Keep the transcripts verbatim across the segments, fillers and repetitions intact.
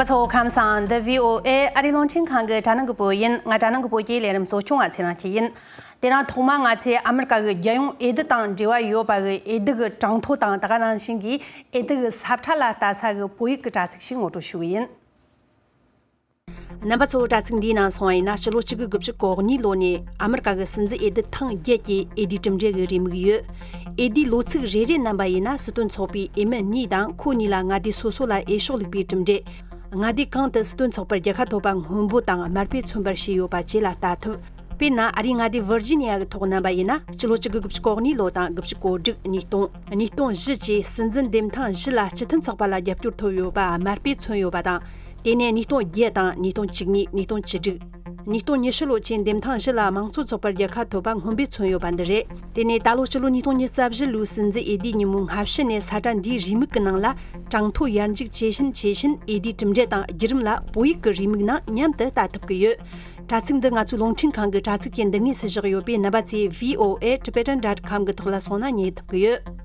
ཚོ་ཁམས་བཟང་། འདི་བྷི་ཨོ་ཨེ་ཨ་རིའི་རླུང་འཕྲིན་ཁང་གི་དྲ་སྣང་གི་བོད་ཡིན། ང་དྲ་སྣང་གི་བོད་ཀྱི་ལས་རིམ་གཙོ་སྐྱོང་བ་ཚེ་རིང་སྐྱིད་ཡིན། དེ་རིང་ཐོག་མ་ང་ཚོས་ཨ་མི་རི་ཀ་གི་རྒྱལ་ཡོངས་འོས་བསྡུ་དང་འབྲེལ་བ་ཡོད་པ་གི་འོས་བསྡུ་གི་གྲངས་ཐོ་དང་དེ་ག་ནང་བཞིན་གྱི་འོས་བསྡུ་གི་ས་ཁྲ་ལ་ལྟ་ས་གི་བོད་ཡིག་གི་དྲ་ཚིགས་ཤིག་ངོ་སྤྲོད་ཞུ་གི་ཡིན། རྣམ་པ་ཚོ་དྲ་ཚིགས་འདིའི་ནང་སོང་བ་ཡིན་ན། ཕྱི་ལོ་གཅིག་དགུ་དགུ་བཅུ་གོ་གཉིས་ལོ་ནས་ཨ་མི་རི་ཀ་གི་སྲིད་འཛིན་འོས་བསྡུ་ཐེངས་བརྒྱད་ཀྱི་འོས་བསྡུའི་གྲུབ་འབྲས་ཀྱི་རེའུ་མིག་ཡོད། འོས་བསྡུའི་ལོ་ཚིགས་རེ་རེ་བསྣན་པ་ཡིན་ན། སྲིད་དོན་ཚོགས་པའི་འོས་མི་གཉིས་དང་ཁོ་གཉིས་ལ་མངའ་སྡེ་སོ་སོ་ལ་འོས་ཤོག་བླུགས་པའི་གྲུབ་འབྲས། མངའ་སྡེ་གང་དུ་སྲིད་དོན་ཚོགས་པར་རྒྱལ་ཁ་ཐོབ་པ་སྔོན་པོ་དང་མར་དཔེ་མཚོན་པར་བྱས་ཡོད་པ་བཅས་ལ་ལྟ་ཐུབ། དཔེར་ན། ཨ་རིའི་མངའ་སྡེ་ཝིར་ཇི་ནི་ཡ་གི་ཐོག་བསྣན་པ་ཡིན་ན། སྤྱི་ལོ་གཅིག་དགུ་དགུ་བཅུ་གོ་གཉིས་ལོ་དང་དགུ་བཅུ་གོ་དྲུག་ཉིས་སྟོང་། ཉིས་སྟོང་བཞི་བཅས་སྲིད་འཛིན་འདེམས་ཐེངས་བཞི་ལ་སྤྱི་མཐུན་ཚོགས་པ་ལ་རྒྱབ་སྐྱོར་ཐོབ་ཡོད་པ་མར་དཔེ་མཚོན་ཡོད་པ་དང་། དེ་ནས་ཉིས་སྟོང་བརྒྱད་དང་ཉིས་སྟོང་བཅུ་གཉིས། ཉིས་སྟོང་བཅུ་དྲུག། ཉིས་སྟོང་ཉི་ཤུ་ལོ་ཆེན་འདེམས་ཐེངས་བཞི་ལ་དམངས་གཙོ་ཚོགས་པར་རྒྱལ་ཁ་ཐོབ་པ་སྔོན་དཔེ་མཚོན་ཡོད་པ་འདི་རེད། དེ་ནས་ད་ལོ་སྤྱི་ལོ་ཉིས་སྟོང་ཉི་ཤུ་རྩ་བཞི་ལོའི་སྲིད་འཛིན་འོས་བསྡུའི་ཉིན་མོའི་སྔ་ཕྱི་ནས་ས་ཁྲ་འདིའི་རེའུ་མིག་གི་ནང་ལ་གྲངས་ཐོ་ཡར་འཇུག་ཇེ་ཞན་ཇེ་ཞན། འོས་བསྡུའི་གྲུབ་འབྲས་དང་བརྒྱུད་རིམ་ལ་བོད་ཡིག་གི་རེའུ་མིག་ནང་མཉམ་དུ་ལྟ་ཐུབ་ཀྱི་ཡོད། དྲ་ཚིགས་འདི་ང་ཚོའི་རླུང་འཕྲིན་ཁང་གི་དྲ་ཚིགས་ཀྱི་འདི་ངོས་སུ་བཞག་ཡོད་པས། རྣམ་པ་ཚོས་V O A Tibetan dot com གི་ཐོག་ལ་སོང་ན་རྙེད་ཐུབ་ཀྱི་ཡོད།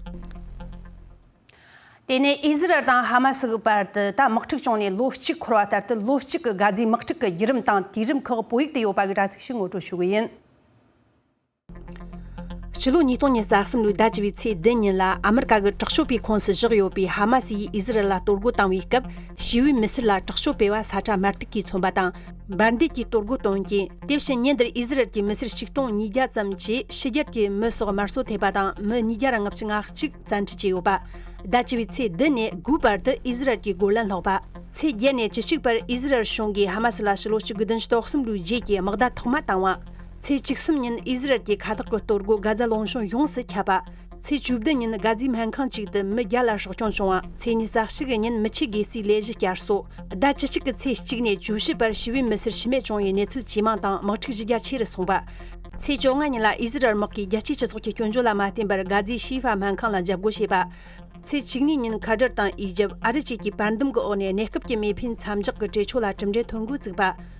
དེ་ནས་ཨི་ཟི་རལ་དང་ཧ་མ་སི་གི་བར་དུ་ད་དམག་འཁྲུག་བྱུང་ནས་ལོ་གཅིག་འཁོར་བ་ལྟར་དུ། ལོ་གཅིག་གི་གྷ་ཛའི་དམག་འཁྲུག་གི་བརྒྱུད་རིམ་དང་དུས་རིམ་ཁག་བོད་ཡིག་ཏུ་ཡོད་པ་གི་དྲ་ཚིགས་ཤིག་ངོ་སྤྲོད་ཞུ་གི་ཡིན། སྤྱི་ལོ་ཉིས་སྟོང་ཉི་ཤུ་རྩ་གསུམ་ལོའི་ཟླ་བཅུ་པའི་ཚེས་བདུན་ཉིན་ལ་ཨ་མི་རི་ཀ་གི་དྲག་སྤྱོད་པའི་ཁོངས་སུ་བཞག་ཡོད་པའི་ཧ་མ་སི་ཡིས་ཨི་ཟི་རལ་ལ་གཏོར་རྒོལ་བཏང་བའི་སྐབས། ཞི་བའི་མི་སེར་ལ་དྲག་སྤྱོད་སྤེལ་བ་ས་ཁྲ་མར་ཐིག་གིས་མཚོན་པ་དང་། འབར་མདེལ་གྱིས་གཏོར་རྒོལ་གཏོང་རྐྱེན། དེ་བཞིན་ཉིན་དེར་ཨི་ཟི་རལ་གྱི་མི་སེར་ཆིག་སྟོང་ཉིས་བརྒྱ་ཙམ་གྱིས་ཕྱི་རྒྱལ་གྱི་མི་སོགས་དམར་གསོད་ཐེབས་པ་དང་། མི་ཉིས་བརྒྱ་ར་ལྔ་བཅུ་ང་གཅིག་བཙན་ཁྲིད་བྱས་ཡོད་པ། ཟླ་བཅུ་པའི་ཚེས་བདུན་ནས་དགུ་བར་དུ་ཨི་ཟི་རལ་གྱི་རྒོལ་ལན་སློག་པ། ཚེས་བརྒྱད་ནས་བཅུ་གཅིག་བར་ཨི་ཟི་རལ་གཞུང་གིས་ཧ་མ་སི་ལ་ཕྱི་ལོ་གཅིག་དགུ་བདུན་ཅུ་དོན་གསུམ་ལོའི་རྗེས་ཀྱི་དམག་བརྡ་ཐོག་མ་བཏང་བ། ཚེས་བཅུ་གསུམ་ཉིན་ཨི་ཟི་རལ་གྱི་མཁའ་ཐོག་གི་གཏོར་རྒོལ་གྷ་ཛ་ལུང་གཤོང་ཡོངས་སུ་ཁྱབ་པ། ཚེས་བཅུ་བདུན་ཉིན་གྷ་ཛའི་སྨན་ཁང་གཅིག་ཏུ་མི་བརྒྱ་ལ་སྲོག་སྐྱོན་བྱུང་བ། ཚེས་ཉི་ཤུ་རྩ་གཅིག་གི་ཉིན་མི་ཆོས་དགེ་རྩའི་ལས་གཞི་བསྐྱར་གསོ། ཟླ་བཅུ་གཅིག་གི་ཚེས་གཅིག་ནས་བཅུ་བཞི་བར་ཞི་བའི་མི་སེར་ཤི་རྨས་བྱུང་བའི་གནས་ཚུལ་ཇེ་མང་དང་། དམག་འཁྲུག་གཞི་རྒྱ་ཆེ་རུ་སོང་བ། ཚེས་བཅོ་ལྔ་ཉིན་ལ་ཨི་ཟི་རལ་དམག་གིས་རྒྱལ་སྤྱིའི་སྤྱི་ཚོགས་ཀྱི་སྐྱོན་བརྗོད་ལ་མ་བརྟེན་པར་གྷ་ཛའི་ཤི་ཧྥ་སྨན་ཁང་ལ་འཇབ་རྒོལ་བྱས་པ། ཚེས་བཅུ་གཉིས་ཉིན་ཁ་ཏར་དང་ཨི་ཇིབ། ཨ་རི་བཅས་ཀྱི་བར་འདུམ་གྱི་འོག་ནས་གནས་སྐབས་ཀྱི་མེ་འཕེན་མཚམས་འཇོག་གི་གྲོས་ཆོད་ལ་གྲུབ་འབྲས་ཐོན་འགོ་བཙུགས་པ།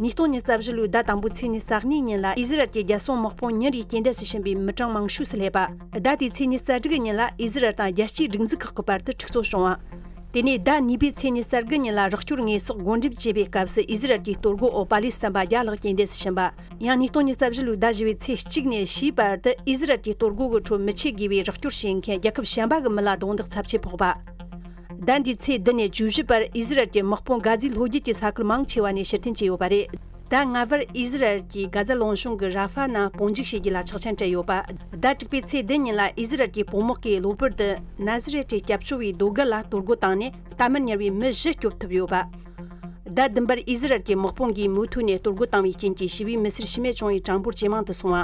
ཉིས་སྟོང་ཉི་ཤུ་རྩ་བཞི་ལོའི་ཟླ་དང་པོའི་ཚེས་ཉི་ཤུ་རྩ་གཉིས་ཉིན་ལ་ཨི་ཟི་རལ་གྱི་རྒྱལ་སྲུང་དམག་དཔུང་ཉིན་རེའི་རྐྱེན་འདས་སུ་ཕྱིན་པའི་མི་གྲངས་མང་ཤོས་སུ་སླེབས་པ། ཟླ་དེའི་ཚེས་ཉི་ཤུ་རྩ་དྲུག་ཉིན་ལ་ཨི་ཟི་རལ་དང་རྒྱལ་སྤྱིའི་སྒྲིག་འཛུགས་ཁག་གི་བར་དུ་འཁྲུག་རྩོད་བྱུང་བ། དེ་ནས་ཟླ་གཉིས་པའི་ཚེས་ཉི་ཤུ་རྩ་དགུ་ཉིན་ལ་རོགས་སྐྱོར་དངོས་ཟོག་བགོ་འགྲེམས་བྱས་པའི་སྐབས་སུ་ཨི་ཟི་རལ་གྱི་གཏོར་རྒོལ་འོག་པ་ལི་སི་ཐན་པ་བརྒྱ་ལྷག་རྐྱེན་འདས་སུ་ཕྱིན་པ། ཡང་ཉིས་སྟོང་ཉི་ཤུ་རྩ་བཞི་ལོའི་ཟླ་བཞི་པའི་ཚེས་གཅིག་ནས་བཞིའི་བར་དུ་ཨི་ཟི་རལ་གྱི་གཏོར་རྒོལ་གྱི་ཁྲོད་མི་ཆོས་དགེ་བའི་རོགས་སྐྱོར་བྱེད་མཁན་རྒྱལ་ཁབ་གཞན་པ་གི་མི་ལ་རྡུང་རྡེག་ཚབས་ཆེ་ཕོག་པ། ཟླ་འདིའི་ཚེས་བདུན་ནས་བཅུ་བཞི་བར་ཨི་ཟི་རལ་གྱི་དམག་དཔུང་གྷ་ཛའི་ལྷོ་རྒྱུད་ཀྱི་ས་ཁུལ་མང་ཆེ་བ་ནས་ཕྱིར་འཐེན་བྱས་ཡོད་པ་རེད། ཟླ་ལྔ་བར་ཨི་ཟི་རལ་གྱིས་གྷ་ཛ་ལུང་གཤོང་གི་ར་ཧྥ་ནང་དཔུང་འཇུག་བྱེད་རྒྱུ་ལ་ཆོག་མཆན་སྤྲད་ཡོད་པ། ཟླ་དྲུག་པའི་ཚེས་བདུན་ཉིན་ལ་ཨི་ཟི་རལ་གྱི་དཔུང་དམག་གིས་གློ་བུར་དུ་ནཱ་ཟི་རེད་ཀྱི་སྐྱབས་བཅོལ་བའི་ཟློས་གར་ལ་གཏོར་རྒོལ་བཏང་ནས་རྟ་མི་ཉར་བའི་མི་བཞི་སྐྱོབ་ཐུབ་ཡོད་པ། ཟླ་བདུན་པར་ཨི་ཟི་རལ་གྱི་དམག་དཔུང་གིས་མུ་མཐུད་ནས་གཏོར་རྒོལ་བཏང་བའི་རྐྱེན་གྱིས་ཞི་བའི་མི་སེར་ཤི་རྨས་བྱུང་བའི་གྲངས་འབོར་ཇེ་མང་དུ་སོང་བ།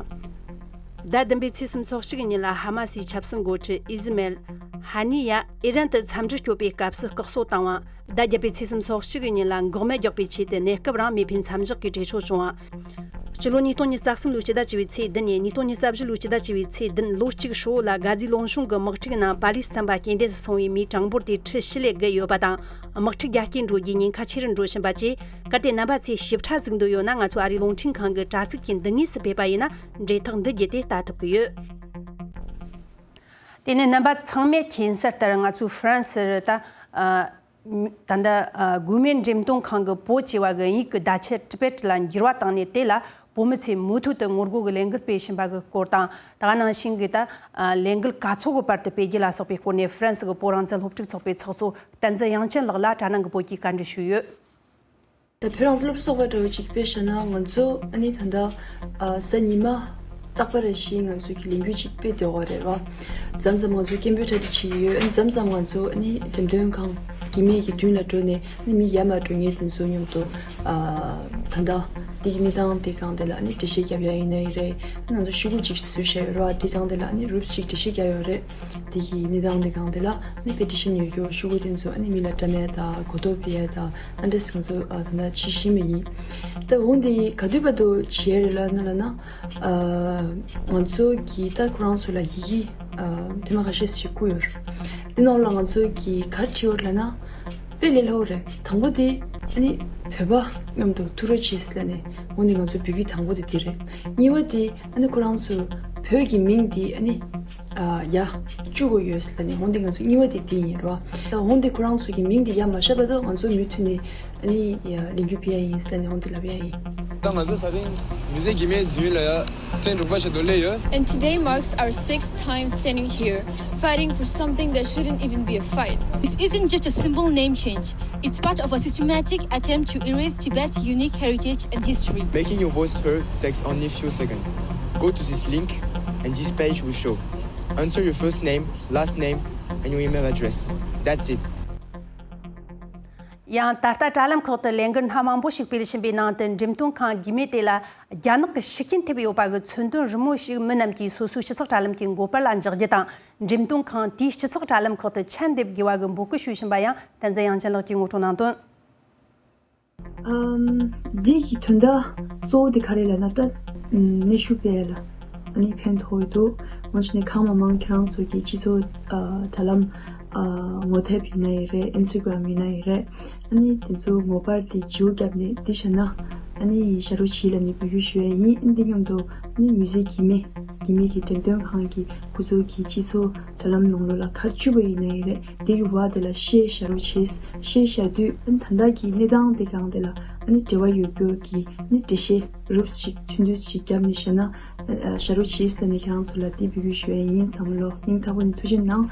ཟླ་བདུན་པའི་ཚེས་སུམ་ཅུ་སོ་གཅིག་ཉིན་ལ་ཧ་མ་སིའི་ཆབ་སྲིད་འགོ་ཁྲིད་ཨི་ཟི་མེལ་ཧ་ནི་ཡ་ཨི་རན་དུ་འཚམས་འདྲིར་སྐྱོད་པའི་སྐབས་སུ་བཀག་སྲོལ་བཏང་བ། ཟླ་བརྒྱད་པའི་ཚེས་སུམ་ཅུ་སོ་གཅིག་ཉིན་ལ་འགོག་སྨན་རྒྱག་པའི་ཆེད་དུ་གནས་སྐབས་རང་མེ་འཕེན་མཚམས་འཇོག་གི་གྲོས་ཆོད་བྱུང་བ། སྤྱི་ལོ་ཉིས་སྟོང་ཉི་ཤུ་རྩ་གསུམ་ལོའི་སྤྱི་ཟླ་བཅུ་པའི་ཚེས་བདུན་ནས་ཉིས་སྟོང་ཉི་ཤུ་རྩ་བཞི་ལོའི་སྤྱི་ཟླ་བཅུ་པའི་ཚེས་བདུན་ལོ་གཅིག་ཧྲིལ་བོ་ལ་གྷ་ཛའི་ལུང་གཤོང་གི་དམག་འཁྲུག་ནང་པ་ལི་སི་ཐན་པ་རྐྱེན་འདས་སུ་སོང་བའི་མིའི་གྲངས་འབོར་དེ་ཁྲི་བཞི་ལས་བརྒལ་ཡོད་པ་དང་། དམག་འཁྲུག་རྒྱ་སྐྱེད་འགྲོ་རྒྱུའི་ཉེན་ཁ་ཆེ་རུ་འགྲོ་བཞིན་པ་བཅས། གལ་ཏེ་རྣམ་པ་ཚོས་ཞིབ་ཕྲ་གཟིགས་འདོད་ཡོད་ན། ང་ཚོའི་ཨ་རིའི་རླུང་འཕྲིན་ཁང་གི་དྲ་ཚིགས་ཀྱི་འདི་ངོས་སུ་ཕེབས་པ་ཡིན་ན་འབྲེལ་ཐག་འདི་བརྒྱུད་དེ་ལྟ་ཐུབ་ཀྱི་ཡོད། དེ་ནས་རྣམ་པ་ཚང་མས་མཁྱེན་གསལ་ལྟར། ང་ཚོའི་ཧྥ་རན་སི་རུ་ད་ཨ་ད་ལྟ་ཨ་དགོས་མེད་འགྲེམས་སྟོན་ཁང་གི་བོད་ཅེས་པ་གི་དབྱིན་ཡིག་གི་བརྡ་ཆད་ཊི་བེ་ཊི་ལ་འགྱུར་བ་བཏང་ནས། དེ་ལ་བོད་མི་ཚོས་མུ་མཐུད་དུ་ངོ་རྒོལ་གྱི་ལས་འགུལ་སྤེལ་བཞིན་པ་གི་སྐོར་དང་། དེ་ག་ནང་བཞིན་གྱི་ད་ཨ་ལས་འགུལ་ག་ཚོད་གི་བར་དུ་སྤེལ་རྒྱུ་ལ་སོགས་པའི་སྐོར་ནས་ཧྥ་རན་སི་གི་བོད་རང་བཙན་སློབ་ཕྲུག་ཚོགས་པའི་ཚོགས་གཙོ་བསྟན་འཛིན་དབྱངས་ཅན་ལགས་ལ་དྲ་སྣང་གི་བོད་ཀྱིས་བཀའ་འདྲི་ཞུས་ཡོད། ད་བོད་རང་བཙན་སློབ་ཕྲུག་ཚོགས་པ་འདྲ་བོ་ཅིག་དཔེ་བཞག་ན། ང་ཚོ་ཨ་ནི་ད་ལྟ་ཨ་གཟའ་ཉི་མ་རྟག་པར་རེ་བཞིན་ང་ཚོ་གི་ལས་འགུལ་ཅིག་སྤེལ་བསྡད་ཡོད་རེད་བ། མཚམས་མཚམས་ང་ཚོ་སྐད་འབོད་གྲ་སྒྲིག་བྱེད་ཀྱི་ཡོད། ཨ་ནི་མཚམས་མཚམས་ང་ཚོ་ཨ་ནི་འགྲེམས་སྟོན་ཁང་གི་མིག་གི་མདུན་ལ་འགྲོ་ནས་ཨ་ནི་མི་ཡར་མར་འགྲོ་མཁན་དེ་ཚོ་མཉམ་དུ་ཨ་ད་ལྟ་འདི་གི་གནས་སྟངས་དེ་སྒང་དེ་ལ་ཨ་ནི་འགྲེལ་བཤད་རྒྱབ་ཡ་ཡིན་ནའི་རེད། ཨ་ནི་ང་ཚོ་ཤོག་གུ་ཅིག་བཟོས་བཞག་ཡོད་རེད་བ། དེ་སྒང་དེ་ལ་ཨ་ནི་རུབ་ཅིག་འགྲེལ་བཤད་རྒྱག་ཡོད་རེད། དེ་གི་གནས་སྟངས་དེ་སྒང་དེ་ལ་ཨ་ནི་པེ་ཊི་ཤན་ཡོད་རྒྱུ་ཤོག་གུ་དེ་ཚོ་ཨ་ནི་མི་ལ་འདྲ་མེད་དང་གོ་རྟོགས་སྤེལ་ཡ་དང་ཨ་འདྲས་ང་ཚོ་ཨ་ད་ལྟ་བྱེད་བཞིན་པ་ཡིན། ད་འོང་དེ་ག་དུས་བར་དུ་བྱེད་ཡ་རེད་ལབ་ན་ལབ་ན། ཨ་ང་ཚོ་གི་ད་ཁོ་རང་ཚོ་ལ་ཡི་གེ་ཨ་ཐེངས་མ་ཁ་ཤས་ཤིག་བསྐུར་ཡོད་རེད། དེ་ནང་ལ་ང་ཚོ་གི་ག་རེ་བྲིས་ཡོད་རེད་ལབ་ན། དཔེ་ལས་སླ་བོ་རེད། དང་པོ་དེ་ཨ་ནི་བོད་པ་མཉམ་དུ་ཐུག་རོགས་བྱེད་ཟེར་ལབ་ནས། འོང་དེ་ང་ཚོ་འབོད་སྐུལ་དང་པོ་དེ་དེ་རེད། གཉིས་པ་དེ་ཨ་ནི་ཁོ་རང་ཚོ་བོད་ཀྱི་མིང་དེ་ཨ་ནི་ཨ་ཡ་ བཅུག་དགོས་ཡོད་ལབ་ནས་འོང་དེ་ང་ཚོ་གཉིས་པ་དེ་དེ་ཡིན་རོ། ད་འོང་དེ་ཁོ་རང་ཚོ་གི་མིང་དེ་ཡར་མ་བཤད་པ་དང་ང་ཚོ་མུ་མཐུད་ནས་ཨ་ནི་ལས་འགུལ་སྤེལ་ཡ་ཡིན་ལབ་ནས་འོང་དེ་ལབ་ཡ་ཡིན། ད་ང་ཚོ་ད་རིང་མུ་ཟེ་གི་མེ་མདུན་ལ་ཡ་ཐེངས་དྲུག་པ་ཞིག་ཏུ་སླེབས་ཡོད། And today marks our sixth time standing here, fighting for something that shouldn't even be a fight. This isn't just a simple name change. It's part of a systematic attempt to erase Tibet's unique heritage and history. Making your voice heard takes only a few seconds. Go to this link and this page will show. Enter your first name, last name, and your email address. That's it. ཡང་ད་ལྟ་དྲ་ལམ་ཁག་ཏུ་ལས་འགུལ་སྣ་མང་པོ་ཞིག་སྤེལ་བཞིན་པའི་ནང་དུ་འགྲེམས་སྟོན་ཁང་དགུ་མེད་དེ་ལ་རྒྱ་ནག་གི་ཤུགས་རྐྱེན་ཐེབས་ཡོད་པ་གི་མཚོན་དོན་རི་མོ་ཞིག་མི་རྣམས་ཀྱིས་སོ་སོའི་སྤྱི་ཚོགས་དྲ་ལམ་གྱི་མགོ་པར་ལ་འཇོག་རྒྱུ་དང་། འགྲེམས་སྟོན་ཁང་དེའི་སྤྱི་ཚོགས་དྲ་ལམ་ཁག་ཏུ་ཆ་འདེབས་དགོས་པ་གི་འབོད་སྐུལ་ཞུས་བཞིན་པ་ཡང་བསྟན་འཛིན་དབྱངས་ཅན་ལགས་ཀྱིས་ངོ་སྤྲོད་གནང་དོན། ཨམ། འདི་གི་དོན་དག་གཙོ་བོ་དེ་ག་རེ་ལབ་ན་ད། ཨམ། གནོན་ཤུགས་སྤེལ་ལ་ཨ་ནི་ཕན་ཐོགས་ཡོད་འདུག་ངོ་ཤེས་ནས་གང་མང་མང་ཁྱེད་རང་ཚོ་གི་སྤྱི་ཚོགས་ཨ་དྲ་ལམ་ཨ་ངོ་དེབ་ཡིན་ན་ཡིན་རེད། ཨིན་སི་ཊ་གྷི་རམ་ཡིན་ན་ཡིན་རེད། ཨ་ནི་དེ་ཚོ་མོ་བཱལ་དེ་བརྗེ་པོ་བརྒྱབ་ནས་འདི་བྱས་ན་ཨ་ནི་ཞབས་བྲོ་བྱེད་ལབ་ནས་འབོད་སྐུལ་ཞུ་ཡ་ཡིན། ཨ་ནི་འདི་མཉམ་དུ་ཨ་ནི་མུ་ཟེ་གི་མེ་གི་མེ་གི་འགྲེམས་སྟོན་ཁང་གི་ཁོ་ཚོ་གི་སྤྱི་ཚོགས་དྲ་ལམ་ནང་ལོགས་ལ་ག་རེ་བཅུག་པ་ཡིན་ན་ཡིན་རེད། དེ་གི་བར་དེ་ལ་ཤེར་ཞབས་བྲོ་བྱེད། ཤེར་བྱ་དུས་ཨ་ནི་ད་ལྟ་གི་གནས་སྟངས་དེ་གང་དེ་ལ་ཨ་ནི་འབྲེལ་བ་ཡོད་རྒྱུ་གི་ཨ་ནི་འགྲེལ་བཤད་རོབ་ཅིག་ཚུལ་མཐུན་ཅིག་བརྒྱབ་ནས་བཤད་ན་ཨ་ཞབས་བྲོ་བྱེད་ཟེར་ནས་ཁྱེད་རང་ཚོ་ལ་དེ་འབོད་སྐུལ་ཞུ་ཡ་ཡིན། བསམ་བློ་སྙིང་ཐག་པ་ནས་ཐུགས་རྗེ་གནང་།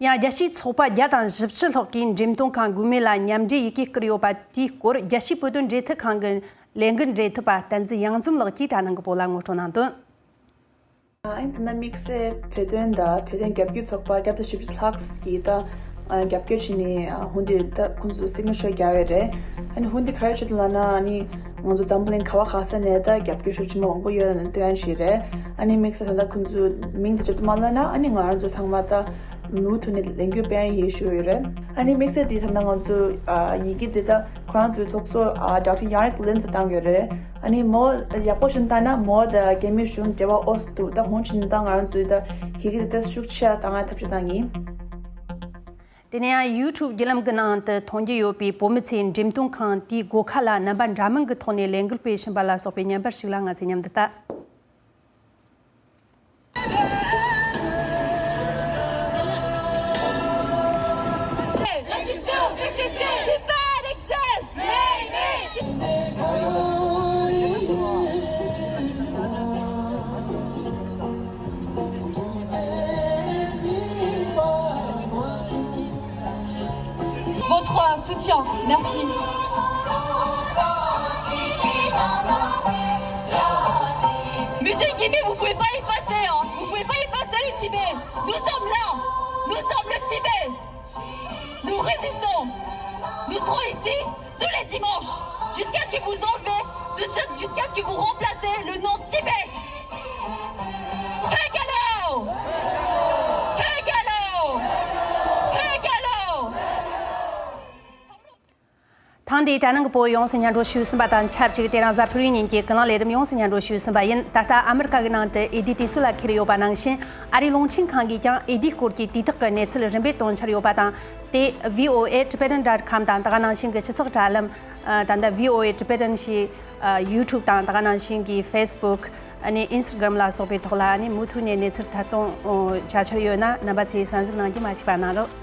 ཡང་རྒྱལ་སྤྱིའི་ཚོགས་པ་བརྒྱ་དང་བཞི་བཅུ་ལྷག་གིས་འགྲེམས་སྟོན་ཁང་དགུ་མེད་ལ་མཉམ་འབྲེལ་ཡི་གེ་བསྐུར་ཡོད་པ་དེའི་སྐོར་རྒྱལ་སྤྱིའི་བོད་དོན་འབྲེལ་མཐུད་ཁང་གི་ལས་འགུལ་འབྲེལ་མཐུད་པ་བསྟན་འཛིན་གཡང་འཛོམས་ལགས་ཀྱིས་དྲ་ནང་གི་བོད་ལ་ངོ་སྤྲོད་གནང་དོན། ཨ་ནི་ད་ལྟ་དམིགས་བསལ་བོད་དོན་དང་བོད་དོན་རྒྱབ་སྐྱོར་ཚོགས་པ་བརྒྱ་དང་བཞི་བཅུ་ལྷག་གིས་ད་རྒྱབ་སྐྱོར་བྱས་ནས་ཧུན་དེ་ད་ཁོང་ཚོ་སིག་ནེ་ཅར་བརྒྱབ་ཡོད་རེད། ཨ་ནི་ཧུན་དེ་ག་རེ་བྱས་འདུག་ལབ་ན་ཨ་ནི་ང་ཚོ་འཛམ་བུ་གླིང་ག་བ་ག་ས་ནས་ད་རྒྱབ་སྐྱོར་ཞུ་བྱེད་མི་མང་པོ་ཡོད་ལབ་ནས་སྟོན་ཡ་བྱས་རེད། ཨ་ནི་དམིགས་བསལ་ད་ལྟ་ཁོང་ཚོ་མིང་དེ་བརྗོད་དུ་མ་ལབ་ན་ཨ་ནི་ང་རང་ཚོ་ཚང་མ་ད་མུ་མཐུད་ནས་ལས་འགུལ་སྤེལ་ཡ་ཡིན་ཞུ་ཡོད་རེད། ཨ་ནི་དམིགས་བསལ་དེ་ད་ལྟ་ང་ཚོ་ཡི་གེ་དེ་ད་ཁོ་རང་ཚོའི་ཚོགས་གཙོ་ཌོག་ཊར་ཡང་རིག་ལིན་ཙི་བཏང་ཡོད་རེད། ཨ་ནི་མོ་ཡག་པོ་ཞིག་བལྟས་ན་མོ་དང་རྒྱ་མི་གཞུང་འབྲེལ་བ་ཨོ་སི་འདུག་ད་ཧོན་ཆིན་ད་ང་རང་ཚོའི་ད་ཧི་གི་དེ་ཤུགས་ཆེ་བཏང་ང་ཐབས་ཤེས་བཏང་ཡིན། དེ་ནས་ཡང་ཡུ་ཊུབ་བརྒྱུད་ལམ་གྱི་ནང་དུ་མཐོང་རྒྱུ་ཡོད་པའི་བོད་མི་ཚོས་འགྲེམས་སྟོན་ཁང་དེའི་སྒོ་ཁ་ལ་རྣམ་པ་འདྲ་མིན་གྱི་ཐོག་ནས་ལས་འགུལ་སྤེལ་བཞིན་པ་ལ་སོགས་པའི་བརྙན་པར་ཞིག་ལ་ང་ཚོས་མཉམ་དུ་ལྟ། Résistons, résistons, Tibet exists! Votre soutien. Merci. Musée Guimet, vous pouvez pas effacer, hein. Vous pouvez pas effacer le Tibet. Nous sommes là. Nous sommes le Tibet. Nous résistons. Nous serons ici tous les dimanches jusqu'à ce que vous enlevez, jusqu'à ce que vous remplacez le nom Tibet. Take it out! Take it out! Take it out! ཐེངས་འདིའི་དྲ་ནང་གི་བོད་ཡོངས་སུ་སྙན་སྒྲོན་ཞུས་ཟིན་པ་དང་ཆབས་ཅིག་དེ་རིང་གཟའ་ཕུར་བུའི་ཉིན་གྱི་ཀུན་གླེང་ལས་རིམ་ཡོངས་སུ་སྙན་སྒྲོན་ཞུས་ཟིན་པ་ཡིན། ད་ལྟ་ཨ་མི་རི་ཀ་གི་ནང་དུ་འོས་བསྡུའི་དུས་ཚོད་ལ་འཁེལ་ཡོད་པ་ནང་བཞིན་ཨ་རིའི་རླུང་འཕྲིན་ཁང་གིས་ཀྱང་འོས་བསྡུའི་སྐོར་གྱི་དུས་དེག་གི་གནས་ཚུལ་རིམ་པས་བཏོན་འཆར་ཡོད་པ་དང་། དེ་བྷི་ཨོ་ཨེ་ཊི་བྷེ་ཊན་ཌོཊ་ཀོམ་དང་དེ་ག་ནང་བཞིན་གྱི་སྤྱི་ཚོགས་དྲ་ལམ་ད་ལྟ་བྷི་ཨོ་ཨེ་ཊི་བྷེ་ཊན་ཞེས་ཡུ་ཊུབ་དང་དེ་ག་ནང་བཞིན་གྱི་ཕེ་སི་བུག་ཨ་ནི་ཨིན་སི་ཊ་གྷི་རམ་ལ་སོགས་པའི་ཐོག་ལ་ཨ་ནི་མུ་མཐུད་ནས་གནས་ཚུལ་ཐད་གཏོང་བྱ་འཆར་ཡོད་ན་རྣམ་པ་ཚོས་གསན་གཟིགས་གནང་རྒྱུ་མ་བཅུག་པ་གནང་རོགས།